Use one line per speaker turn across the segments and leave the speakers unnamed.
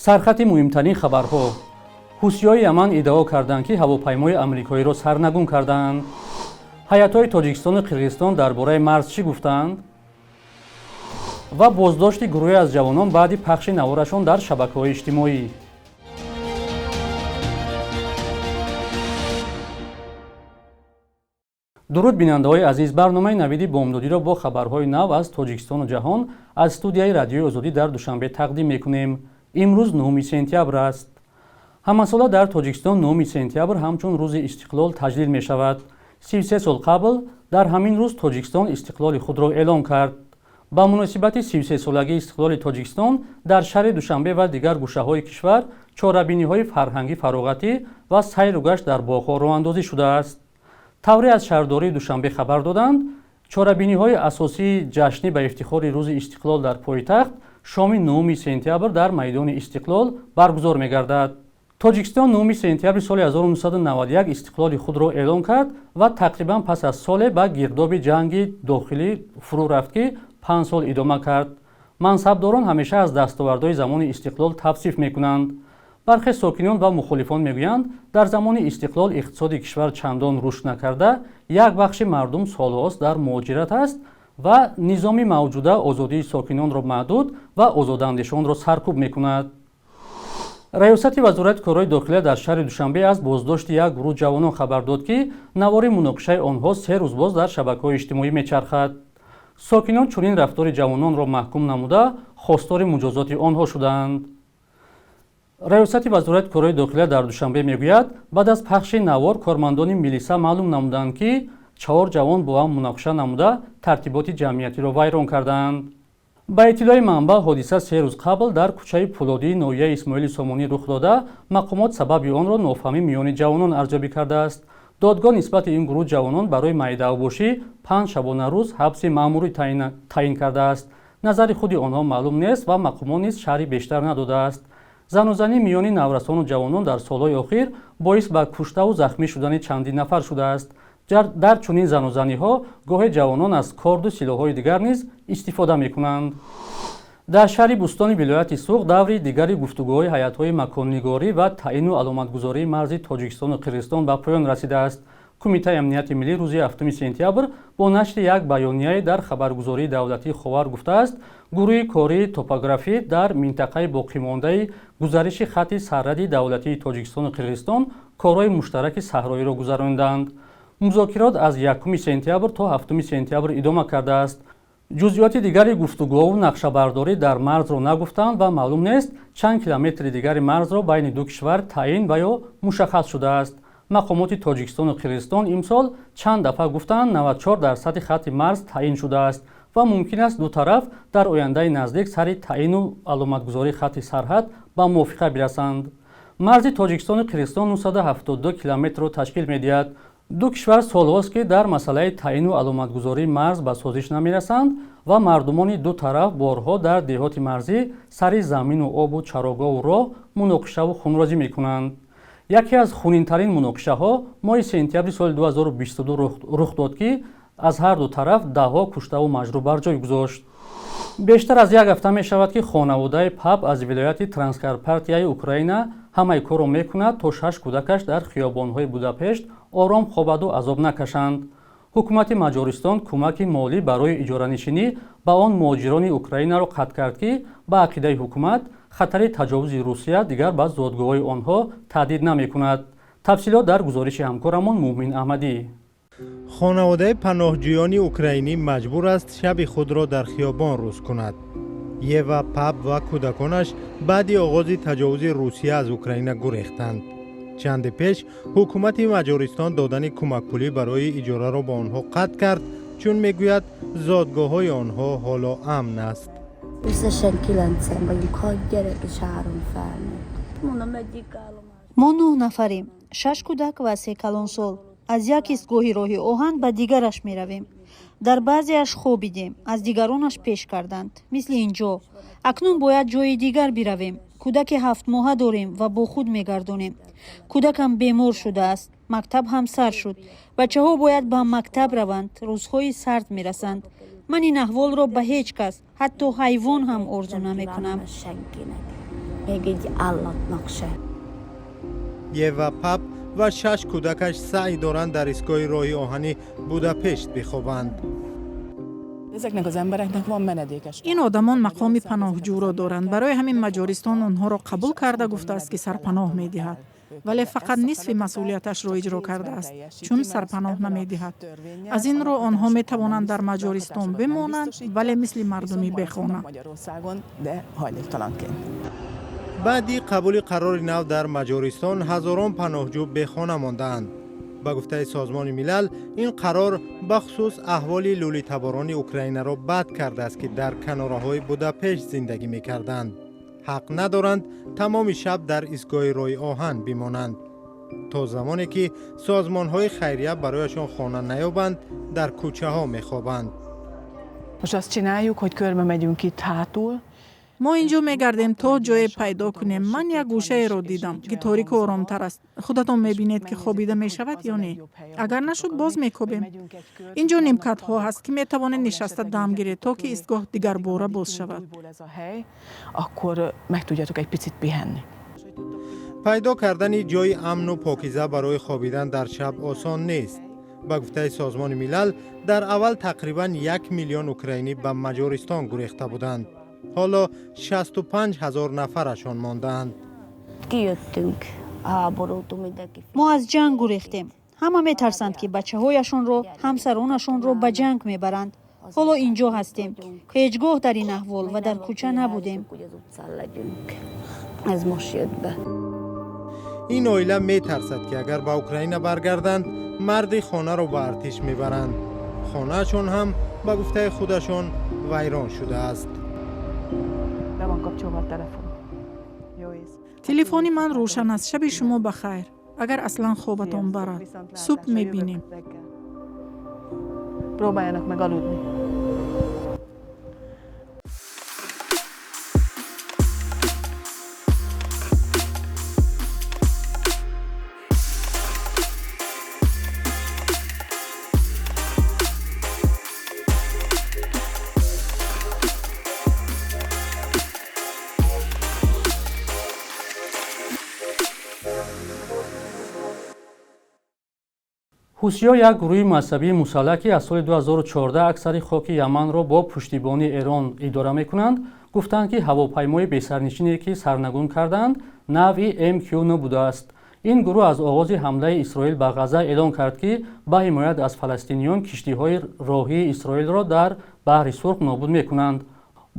Сархати муҳимтарин хабарҳо. Ҳусиҳои Яман иддао карданд, ки ҳавопаймои амрикоиро сарнагун кардаанд. Ҳайатҳои Тоҷикистону Қирғизистон дар бораи марз чӣ гуфтанд ва боздошти гурӯҳе аз ҷавонон баъди пахши наворашон дар шабакаҳои иҷтимоӣ. Дуруд, бинандаҳои азиз! Барномаи «Навиди бомдодиро» бо хабарҳои нав аз Тоҷикистону ҷаҳон аз студияи Радиои Озодӣ дар Душанбе тақдим мекунем. Имрӯз 9 сентябр аст. Ҳамасола дар Тоҷикистон 9 сентябр ҳамчун Рӯзи истиқлол таҷлил мешавад. 33 сол қабл дар ҳамин рӯз Тоҷикистон истиқлоли худро эълон кард. Ба муносибати 33-солагии истиқлоли Тоҷикистон дар шаҳри Душанбе ва дигар гӯшаҳои кишвар чорабиниҳои фарҳангӣ, фароғатӣ ва сайру гашт дар боғҳо роҳандозӣ шудааст. Тавре аз шаҳрдории Душанбе хабар доданд, чорабиниҳои асосии ҷашнӣ ба ифтихори Рӯзи истиқлол дар пойтахт шоми 9 сентябр дар майдони Истиқлол баргузор мегардад. Тоҷикистон 9 сентябри соли 1991 истиқлоли худро эълон кард ва тақрибан пас аз соле ба гирдоби ҷанги дохилӣ фурӯ рафт, ки 5 сол идома кард. Мансабдорон ҳамеша аз дастовардҳои замони истиқлол тавсиф мекунанд. Бархе сокинон ва мухолифон мегӯянд, дар замони истиқлол иқтисоди кишвар чандон рушд накарда, як бахши мардум солҳост дар муҳоҷират аст ва низоми мавҷуда озодии сокинонро маҳдуд ва озодандешонро саркӯб мекунад. Раёсати Вазорати корҳои дохилия дар шаҳри Душанбе аз боздошти як гурӯҳ ҷавонон хабар дод, ки навори муноқишаи онҳо 3 рӯз боз дар шабакаҳои иҷтимоӣ мечархад. Сокинон чунин рафтори ҷавононро маҳкум намуда, хостори муҷозоти онҳо шуданд. Раёсати Вазорати корҳои дохилия дар Душанбе мегӯяд, баъд аз пахши навор кормандони милиса маълум намуданд, ки чаҳор ҷавон бо ҳам муноқиша намуда, тартиботи ҷамъиятиро вайрон кардаанд. Ба иттилои манбаъ, ҳодиса 3 рӯз қабл дар кӯчаи Пулодии ноҳияи Исмоили Сомонӣ рух дода, мақомот сабаби онро нофаҳмӣ миёни ҷавонон арзёбӣ кардааст. Додгоҳ нисбати ин гурӯҳ ҷавонон барои майдаъвобошӣ 5 шабонарӯз ҳабси маъмурӣ таъин кардааст. Назари худи онҳо маълум нест ва мақомот низ шарҳи бештар надодааст. Занузанӣ миёни наврасону ҷавонон дар солҳои охир боис ба куштаву захмӣ шудани чандин нафар шудааст. Дар чунин занузаниҳо гоҳе ҷавонон аз корду силоҳҳои дигар низ истифода мекунанд. Дар шаҳри Бӯстони вилояти Суғд даври дигари гуфтугӯҳои ҳайатҳои маконнигорӣ ва таъину аломатгузории марзи Тоҷикистону Қирғизистон ба поён расидааст. Кумитаи амнияти миллӣ рӯзи 7 сентябр бо нашри як баёнияе дар хабаргузории давлатии Ховар гуфтааст, гурӯҳи кории топографӣ дар минтақаи боқимондаи гузариши хатти сарҳади давлатии Тоҷикистону Қирғизистон корҳои муштараки саҳроиро гузаронданд. Музокирот аз 1 сентябр то 7 сентябр идома кардааст. Ҷузъиёти дигари гуфтугӯҳову нақшабардорӣ дар марзро нагуфтанд ва маълум нест, чанд километри дигари марзро байни ду кишвар таъин ва ё мушаххас шудааст. Мақомоти Тоҷикистону Қирғизистон имсол чанд дафъа гуфтанд, 94 дарсади хатти марз таъин шудааст ва мумкин аст ду тараф дар ояндаи наздик сари таъину аломатгузории хатти сарҳад ба мувофиқа бирасанд. Марзи Тоҷикистону Қирғизистон 972 километрро ташкил медиҳад. Ду кишвар солҳост, ки дар масъалаи таъину аломатгузории марз ба созиш намерасанд ва мардумони ду тараф борҳо дар деҳоти марзӣ сари замину обу чарогоҳу роҳ муноқишаву хунрезӣ мекунанд. Яке аз хунинтарин муноқишаҳо моҳи сентябри соли 2022 рух дод, ки аз ҳар ду тараф даҳҳо куштаву маҷрӯҳ бар ҷой гузошт. Бештар аз як ҳафта мешавад, ки хонаводаи Пап аз вилояти Транскарпатияи Украина ҳамаи корро мекунад, то шаш кӯдакаш дар хиёбонҳои Будапешт ором хобаду азоб накашанд. Ҳукумати Маҷористон кӯмаки молӣ барои иҷоранишинӣ ба он муҳоҷирони Украинаро қатъ кард, ки ба ақидаи ҳукумат хатари таҷовузи Русия дигар ба зодгоҳҳои онҳо таҳдид намекунад. Тафсилот дар гузориши ҳамкорамон Муъмин Аҳмадӣ.
Хонаводаи паноҳҷӯёни украинӣ маҷбур аст шаби худро дар хиёбон рӯз кунад. Ева Пап ва кӯдаконаш баъди оғози таҷовузи Русия аз Украина гурехтанд. Чанде пеш ҳукумати Маҷористон додани кӯмакпулӣ барои иҷораро ба онҳо қатъ кард, чун мегӯяд, зодгоҳҳои онҳо ҳоло амн аст.
Összesen kilencen vagyunk, hat gyerek és három felnőtt. Mondom, egyik állomás.
Мо нӯҳ нафарем: шаш кӯдак ва се калонсол. Аз як истгоҳи роҳи оҳан ба дигараш меравем. Дар баъзеаш хобидем, аз дигаронаш пеш карданд, мисли ин ҷо. Акнун бояд ҷои дигар биравем. Кӯдаки 7-моҳа дорем ва бо худ мегардонем. Кӯдакам бемор шудааст. Мактаб ҳам сар шуд, бачаҳо бояд ба мактаб раванд. Рӯзҳои сард мерасанд. Ман ин аҳволро ба ҳеҷ кас, ҳатто ҳайвон ҳам орзу намекунам.
Senkinek. Még egy állatnak se.
Ева Пап ва шаш кӯдакаш саъй доранд дар истгоҳи роҳи оҳани Будапешт бихобанд.
Ezeknek az embereknek van menedékes.
Ин одамон мақоми паноҳҷӯро доранд. Барои ҳамин Маҷористон онҳоро қабул карда, гуфтааст, ки сарпаноҳ медиҳад, вале фақат нисфи масъулияташро иҷро кардааст, чун сарпаноҳ намедиҳад. Аз ин рӯ онҳо метавонанд дар Маҷористон бимонанд, вале мисли мардуми бехона.
Magyarországon, de hajléktalanként.
Баъди қабули қарори нав дар Маҷористон ҳазорон паноҳҷӯ бехона мондаанд. Ба гуфтаи Созмони Милал, ин қарор бахусус аҳволи лӯлитаборони Украинаро бад кардааст, ки дар канораҳои Будапешт зиндагӣ мекарданд. Ҳақ надоранд тамоми шаб дар истгоҳи роҳи оҳан бимонанд. То замоне ки созмонҳои хайрия барояшон хона наёбанд, дар кӯчаҳо мехобанд.
Most azt csináljuk, hogy körbe megyünk itt hátul.
Мо ин ҷо мегардем, то ҷое пайдо кунем. Ман як гӯшаеро дидам, ки торику оромтар аст. Худатон мебинед, ки хобида мешавад ё не. Агар нашуд, боз мекобем. Ин ҷо нимкатҳо ҳаст, ки метавонед нишаста дам гиред, то ки истгоҳ дигарбора боз шавад.
Újból ez a hely, akkor meg tudjatok egy picit pihenni.
Пайдо кардани ҷойи амну покиза барои хобидан дар шаб осон нест. Ба гуфтаи Созмони Милал, дар аввал тақрибан 1 миллион украинӣ ба Маҷористон гурехта буданд. Ҳоло 65 ҳазор нафарашон мондаанд.
Kijöttünk háborútól mindenki.
Мо аз ҷанг гурехтем. Ҳама метарсанд, ки бачаҳояшонро, ҳамсаронашонро ба ҷанг мебаранд. Ҳоло ин ҷо ҳастем. Ҳеҷ гоҳ дар ин аҳвол ва дар кӯча набудем.
Hogy az utcán legyünk. Ez most jött be.
Ин оила метарсад, ки агар ба Украина баргарданд, марди хонаро ба артиш мебаранд. Хонаашон ҳам, ба гуфтаи худашон, вайрон шудааст.
Be van kapcsolva a telefon. Jó ész.
Телефони ман рӯшан аст. Шаби шумо ба хайр, агар аслан хобатон барад. Субҳ мебинем.
Reggel. Próbáljanak meg aludni.
Ҳусиҳо, як гурӯҳи мазҳабии мусаллаҳ, ки аз соли 2014 аксари хоки Яманро бо пуштибонии Эрон идора мекунанд, гуфтанд, ки ҳавопаймои бесарнишине, ки сарнагун карданд, навъи МҚ будааст. Ин гурӯҳ аз оғози ҳамлаи Исроил ба Ғаза эълон кард, ки ба ҳимоят аз фаластиниён киштиҳои роҳии Исроилро дар Баҳри Сурх нобуд мекунанд.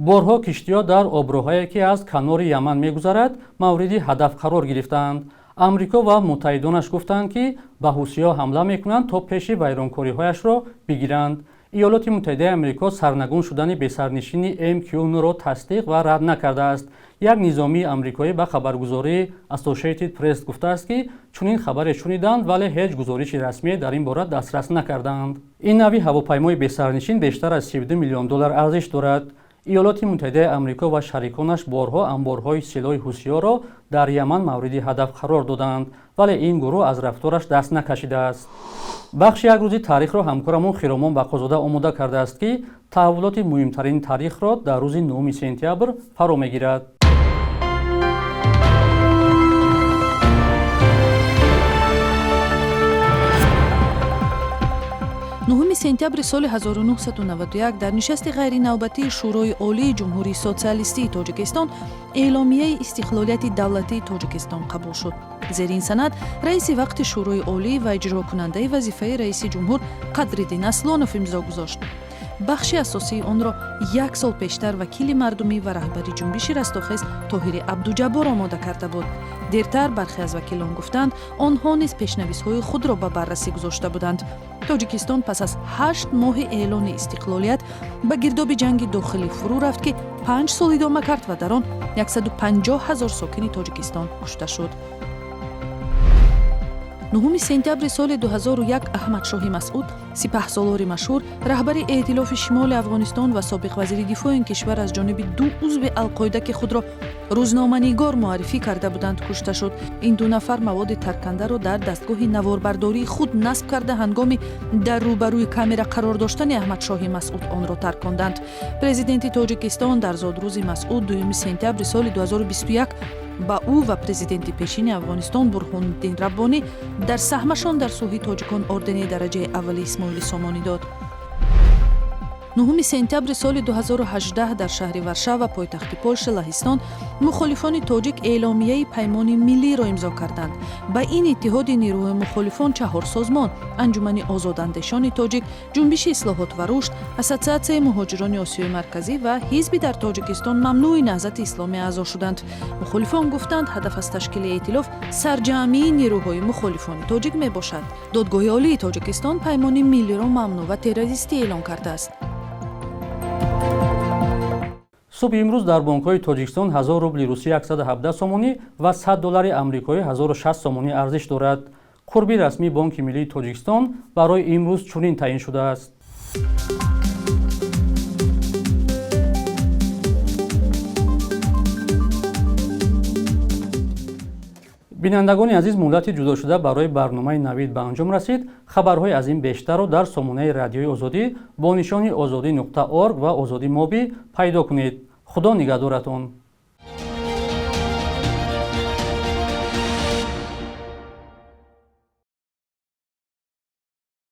Борҳо киштиҳо дар оброҳае, ки аз канори Яман мегузарад, мавриди ҳадаф қарор гирифтаанд. Амрико ва муттаҳидонаш гуфтанд, ки ба ҳусиҳо ҳамла мекунанд, то пеши вайронкориҳояшро бигиранд. Иёлоти Муттаҳидаи Амрико сарнагун шудани бесарнишини МҚ-ро тасдиқ ва рад накардааст. Як низомии амрикоӣ ба хабаргузории Associated Press гуфтааст, ки чунин хабаре шуниданд, вале ҳеҷ гузориши расмие дар ин бора дастрас накарданд. Ин нави ҳавопаймои бесарнишин бештар аз 32 миллион доллар арзиш дорад. Иёлоти Муттаҳидаи Амрико ва шариконаш борҳо амборҳои силоҳи ҳусиҳоро дар Яман мавриди ҳадаф қарор доданд, вале ин гурӯҳ аз рафтораш даст накашидааст. Бахши як рӯзи таърихро ҳамкорамон Хиромон Бақозода омода кардааст, ки таҳаввулоти муҳимтарини таърихро дар рӯзи 9 сентябр фаро мегирад.
9 сентябри соли 1991 дар нишасти ғайринавбатии Шӯрои Олии Ҷумҳурии Социалистии Тоҷикистон Эъломияи истиқлолияти давлатии Тоҷикистон қабул шуд. Зери ин санад раиси вақти Шӯрои Олӣ ва иҷрокунандаи вазифаи раиси ҷумҳур Қадриддин Аслонов имзо гузошт. Бахши асосии онро як сол пештар вакили мардумӣ ва раҳбари ҷунбиши Растохез Тоҳири Абдуҷаббор омода карда буд. Дертар бархе аз вакилон гуфтанд, онҳо низ пешнависҳои худро ба баррасӣ гузошта буданд. Тоҷикистон пас аз 8 моҳи эълони истиқлолият ба гирдоби ҷанги дохилӣ фурӯ рафт, ки 5 сол идома кард ва дар он 150 ҳазор сокини Тоҷикистон кушта шуд. 9 сентябри соли 2001 Аҳмадшоҳи Масъуд, сипаҳсолори машҳур, раҳбари эътилофи шимоли Афғонистон ва собиқ вазири дифои ин кишвар, аз ҷониби ду узви Алқоида, ки худро рӯзноманигор муаррифӣ карда буданд, кушта шуд. Ин ду нафар маводи таркандаро дар дастгоҳи наворбардории худ насб карда, ҳангоми дар рӯбарӯи камера қарор доштани Аҳмадшоҳи Масъуд онро тарконданд. Президенти Тоҷикистон дар зодрӯзи Масъуд, 2 сентябри соли 2021. Ба ӯ ва президенти пешини Афғонистон Бурҳонуддин Раббонӣ дар саҳмашон дар сулҳи тоҷикон ордени дараҷаи аввали Исмоили Сомонӣ дод. 9 сентябри соли 2018 дар шаҳри Варшава, пойтахти Полша, Лаҳистон, мухолифони тоҷик эъломияи Паймони миллиро имзо карданд. Ба ин иттиҳоди нерӯҳои мухолифон чаҳор созмон: Анҷумани озодандешони тоҷик, Ҷунбиши ислоҳот ва рушд, Ассотсиатсияи муҳоҷирони Осиёи Марказӣ ва ҳизби дар Тоҷикистон мамнӯи Наҳзати Исломӣ аъзо шуданд. Мухолифон гуфтанд, ҳадаф аз ташкили эътилоф сарҷамъии нерӯҳои мухолифони тоҷик мебошад. Додгоҳи Олии Тоҷикистон Паймони миллиро мамнӯъ ва террористӣ эълон кардааст.
Субҳи имрӯз дар бонкҳои Тоҷикистон 1000 рубли русӣ 117 сомонӣ ва 100 доллари амрикоӣ 1060 сомонӣ арзиш дорад. Қурби расмии Бонки миллии Тоҷикистон барои имрӯз чунин таъин шудааст. Бинандагони азиз, муҳлати ҷудошуда барои барномаи Навид ба анҷом расид. Хабарҳои аз ин бештарро дар сомонаи Радиои Озодӣ бо нишони озодӣ.орг ва Озодӣ моби пайдо кунед. Худо нигаҳдоратон.